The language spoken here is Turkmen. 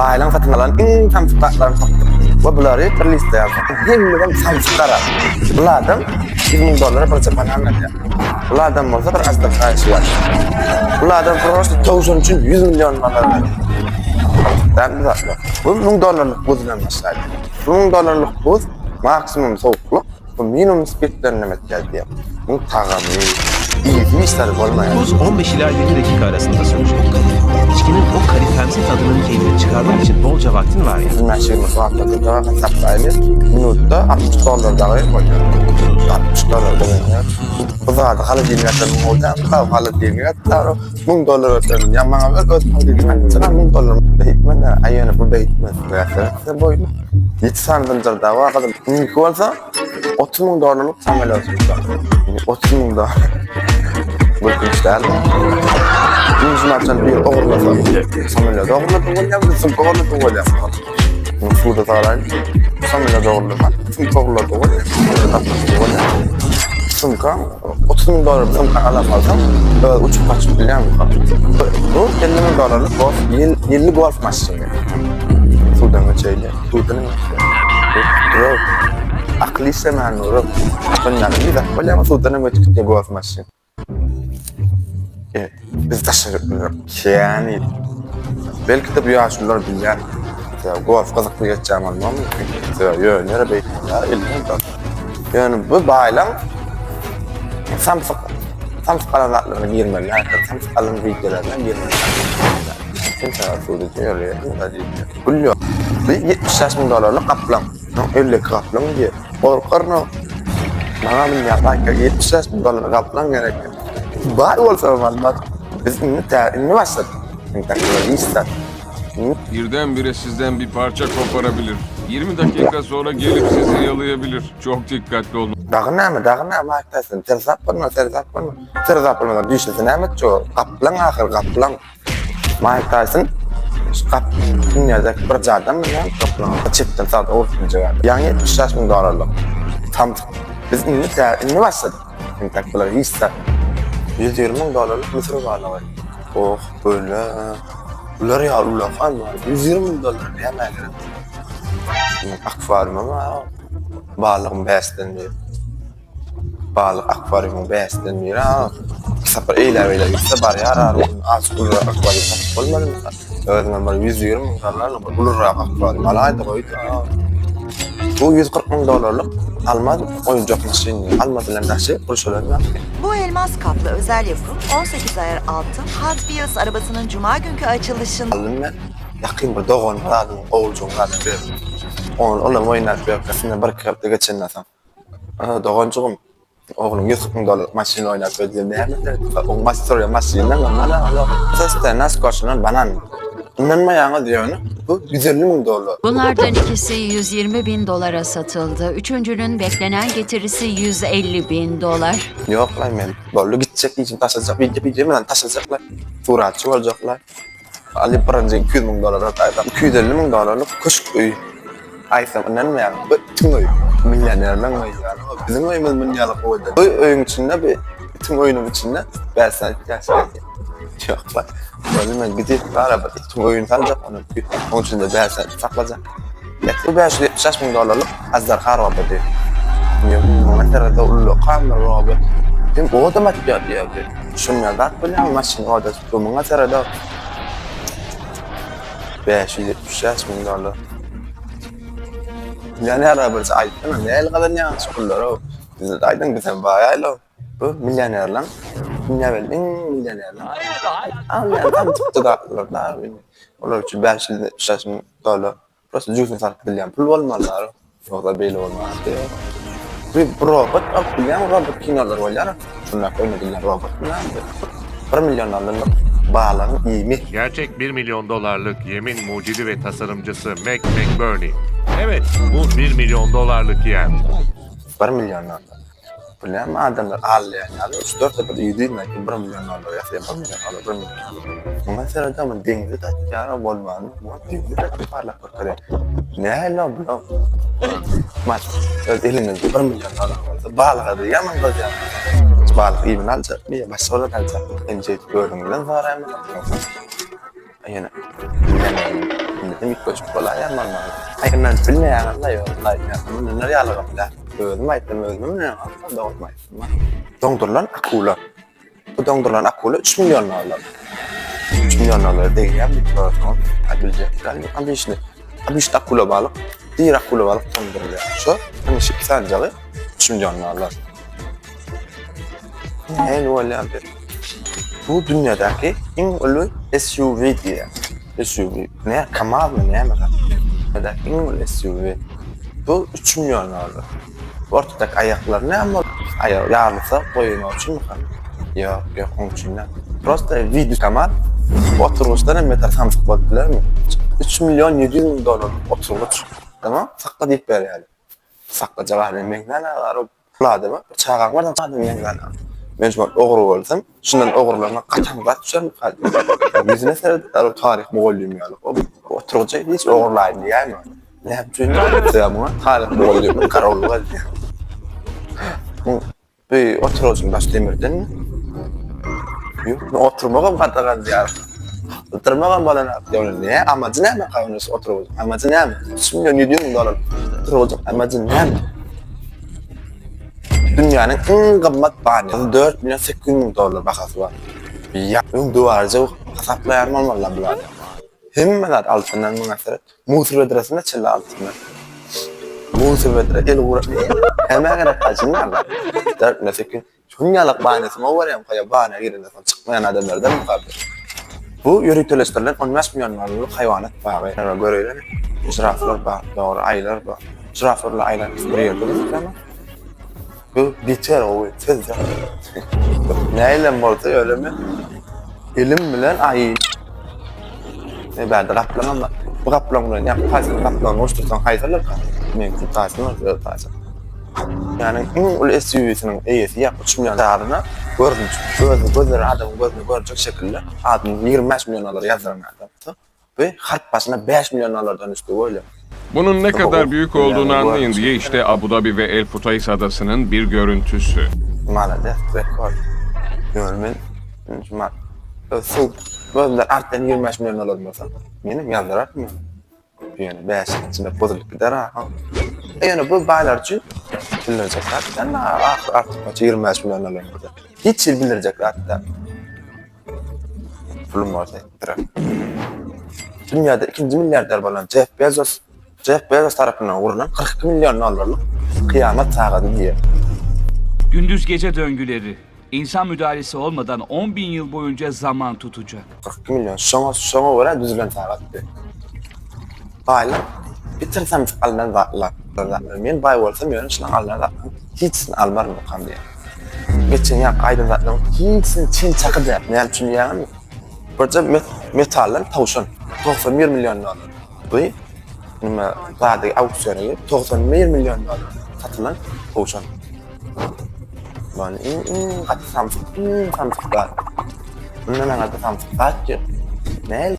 Baýlaň satyn alan iň samsyk zatlaryny tapdyk. We bulary bir liste ýazdyk. Hemmeden samsyk garar. Bul adam 100 müň dollara birje banan alýar. Bul adam bolsa bir aždarha içýär. Bul adam prosta towşan üçin 100 million dollar berýär. Samsyk däl bu zatlar. Bu 1000 dollarlyk buz bilen başlaýar. Bu 1000 dollarlyk buz maksimum sowuklyk Bu minimum spirtden neme etýär diýýär. Muň tagamy, ýygy hiç zady bolmaýar. Buz 15 ila 20 dakika arasında soğuyacak. İçkinin o kalifemsi tadının keyfini çıkarmak için bolca vaktin var ya. Bilmän şeýle suratlarda da hasaplaýly. Minutda 60 dollar dagy bolýar. 60 dollar bolýar. Bu zady holodilnikde müň bolýar, holodilnik atlar 1000 dollar berseň, ýa maňa ber öz holodilnik atsaň 1000 dollar. Beýtme, aý ýöne bu beýtme. Boýun. Ýedi sany zynjyr dagy bar gyzym. Indiki bolsa 30 müň dollarlyk samolýot uçar. 30 müň dollar. Gülkünç dälmi? Nji maçdan bir ogurlasa, samolýot ogurlady bolýar, bir sumka ogurlady bolýar. Muny suda salaýyn. Samolýot ogurlama, sumka ogurlady bolýar. Tapmasy bolýar. Sumka 30 müň dollar sumka alan bolsaň, öz uçup gaçyp bilýän bu. Bu 50 müň dollarlyk golf, ýylly golf maşyny. Suwdan geçeýli. Suwdan geçeýli. Akyl işlemän durup. Bundan bir zat bolýar, suwdan hem ötüp gitýär golf maşyn. E, biz daşary kän Belki-de bu ýaşulular bilýär. Golf gyzykly geçýän bolmagy mümkin. Sebäbi ýöne ýere beýtmeýär, elden zat. Ýöne bu baýlaň samsyk samsyk alan zatlaryna girmeli däldir. Samsyk alan wideolaryna girmeli däldir. Kim saňa suwda ýörýär? Gül ýok. Bu 75 müň dollarlyk gaplaň. 52 gaplaň diýýär. Gorkaryn o. Maňa münýär baýka 75 müň dollarlyk gaplaň gerek. Baý bolsa almaz. Biz indi tä indi başladyk. Entek bular hiç zat. Birdenbire sizden bir parça koparabilir. 20 dakika sonra gelip sizi yalayabilir. Çok dikkatli olun. Dagy näme, dagy näme aýtdaýsyn? Seresap bolma, seresap bolma. Seresap bolmasaň dişlese näme etjek ol? Gaplaň ahyr, gaplaň. Maýk Taýson şu gap dünýädäki bir adam bilen gaplaň çepden sagdan urup biljek adam. Ýaňy 75 müň dollarlyk samsyk. Biz indi tä indi başladyk. Entek bular hiç zat. 120 müň dollarlyk müsür balygy. Oh, öle. Bular ýaly ullakan bar. 120 müň dollar nämä gerek? Akwariumam bar. Balygyň bäşden biri. Balyk akwarýumyň bäşden biri. Ha, bir sapar eýläp-eýläp gitse barýar ar az ulurak akwarýum satyp bolmadymy? Özüňe bir 120 müň dollarlyk bir ulurak akwarýum alaýdy goýdy. Bu 140 müň dollarlyk almaz oýunjak maşyn. Almaz bilen daşy gurşalan ýaly. Bu elmas kaplı özel yapım 18 ayar altın Hot Wheels arabasının cuma günkü açılışında Aldym men. Ýakyn bir doganym zadyň oguljygyň zadyny berdim. Ony olam oýnap ýörkä, üstünden bir-iki hepde geçenden soň, Ana, doganjygym, ogluň 140 müň dollarlyk maşyn oýnap ýör diýen näme sebäp? Oň maş sürýän maşynyndan mana ala sesden nas goşulan banan. Ynanmaýaňyz ýöne bu 150 müň dollar. Bunlardan ikisi 120 bin dolara satıldı. Üçüncünün beklenen getirisi 150 bin dolar. Ýok-laý men boldy gitjek işim taşlajak wideo wideo bilen taşlajaklar. Suratçy boljaklar. Alyp birinji 200 müň dollara gaýtam 250 müň dollarlyk köşk öý. Aýtsam ynanmaýaň, bu itiň öýi. Millionerleň öýi ýaly. Biziň öýümiz mün ýaly gowy. Bu öýüň içinde bir itiň öýüniň içinde bäş sany it ýaşaýar. Ýok bak. Boldy men gidip bara bir itiň öýüni saljak ony. Onuň içinde bäş sany it saklajak. Bu 576 müň dollarlyk Azdarha roboty. Muňa serede ullakan bir robot. Hem odam atýar diýerdi. Şunda zat bolýar maşyn oda Bu muňa serede 576 müň dollar. Millionerler birisi aýtsana, nähili gazanýaňyz şu pullary? Bize aýdyň, biz hem baýaýly. Bu millionerler, dünýä belli iň millionerler. Alýan tam çykdy zatlar da. Olar üçin 576 müň dollar. Prosta jübüsine salyp bilýän pul bolmaly. Ýogsa beýle bolmaz. Bir robot alyp bilýän robot kinolar bolýar. Şunda oýnadylýan robot näme? 1 milyon dollarlyk balygyň iými. Gerçek 1 milyon dolarlık yemin mucidi ve tasarımcısı Mac McBurney. Evet, bu 1 milyon dolarlık yem. 1 milyon dollar. Bu näme adamlar alýan ýaly 3-4 sapar iýdi diýmek 1 milyon dollar ýasaýan 1 milyon dollar 1 milyon dollar. Muňa seredem deňze datýar bolmany. Muňa deňze datyp parlap görkezýär. Nähili bu? Mat öz eliňizde 1 milyon dollar bolsa balyga da ýaman gyzýar. Balyk iýmini aljakmy ýa başga bir zat aljakmy? Hem şeýdip özüňizden soraýmaly. Ýöne indi. üýtgeşik bolaýýar bolmasa. Aý ynanyp bilmeýäňizle ýok aýdýan. Munuň ýaly däl. Özüm aýtdym özüme münýän asla dogrymy aýtsam. Doňdurylan akula. Bu doňdurylan akula 3 million dollar. 3 million dollara degýär diýip sorasam, a biljek däl. Obişni. Obişni akula balyk, diri akula balyk doňdurylýar. Şu hemişe iki sanjagy 3 million dollar. Nähili bolýar bu? Bu dünýädäki iň uly SUV diýýär. SUV. Ne? Kamaz mı näme zat? Dünýädäki iň uly SUV. Bu 3 million dollar. Ortadaki aýaklary näme bolup? Aýagy ýarylsa goýulmak üçinmi? Ýok, ýok, oň üçin däl. Prosta widi Kamaz oturgyçdan hem beter samsyk bolup bilermi? 3 million 700 müň dollarlyk oturgyç. Tamam, sakla diýip berýärler. Saklajak adam meňzän agar o pul adama bir çagaň bar adam meňzän. Men şu wagt ogry bolsam, şundan ogurlamak gatam zat düşermi Ýüzüne seret, taryh mugallymy ýaly. O oturgyjy hiç ogurlaýyn diýäýme. Näme üçin diýýär muňa? Taryh mugallymy garawullyk edýär. Bu oturgyjyň daş demirdenmi? Ýok, oturmagam gadagan diýýär. Oturmagam bolanok. Ýöne ne amajy näme gawnys oturgyjyň? Amajy näme? 3 million 700 müň dollar oturgyjyň amajy näme? Dünýäniň iň gymmat banýasy 4 million 800 müň dollar bahasy bar. Ýa öňdebaryjy hasaplaýan bolmalylar bular. Hemme zat altyndan muňa seret. Musur bedresi näçe altyndan? Musur bedre el gurat. Hemme gerek hajy näme? 4 million 800. Şuň ýalak banýasy gowy görýän goýa banýa girenden soň çykmaýan adamlardan mukaddes. Bu ýöriteleşdirilen 15 million dollarlyk haýwanat bagy. Ýa göreýin. Žiraflar bar, dogry, aýylar bar. Žiraflar bilen aýylar bir ýerde durýar. Bu beter gowy söz ýok. Näilem bolsa ýöne men elim bilen aýy Ne bärde gaplaňam bar. Bu gaplaň bilen ýa taýsyny gaplaňy goşdursaň haýsy bolarka? Meňki taýsyn bolsa öz taýsyn. Ýani iň uly SUV-siniň eýesi ýa 3 million daryna görünç, özüni gözleri adamyň gözüne görünjek şekilde adyny 25 million dollara ýazdyran adam. Bu harp başyna 5 million dollardan üstü bolýar. Bunun ne kadar büyük olduğunu anlayın diye işte Abu Dhabi ve El Futais adasının bir görüntüsü. Malades rekord. Ýöne men şuma suw gözler artdan 25 million dollar bolsa menem ýazdyrardym. Ýöne 5 ýyl içinde bozulyp gider ha. Ýöne bu baýlar üçin bildirjek zat däl. Ahyr artykmaç 25 million dollar bolsa. Hiç ýyl bildirjek zat däl. Pulum bolsa etdirer. Dünýäde ikinji milliarder bolan Jeff Bezos Jeff Bezos tarapyndan gurlan 42 million dollarlyk kyýamat sagady diýýär. Gündüz gece döngüleri insan müdahalesi olmadan 10 bin yıl boyunca zaman tutacak. 42 million. Şoňa şoňa görä düzülen sagat bu. Baýlar bitirsem alnan zatlar. Men baý bolsam ýöne şunuň alnan zatlaryň hiçisini almaryn okam diýýär. Geçen ýaňky aýdan zatlaryň hiçisini çen çaky däl. Näme üçin diýýäňizmi? Birje metaldan towşan 91 million dollar. Bu nime zady auksiona girip 91 million dollar satylan towşan. Yani iň iň gaty samsyk, iň samsyk zat. Bundan gaty samsyk zat ýok. Näl?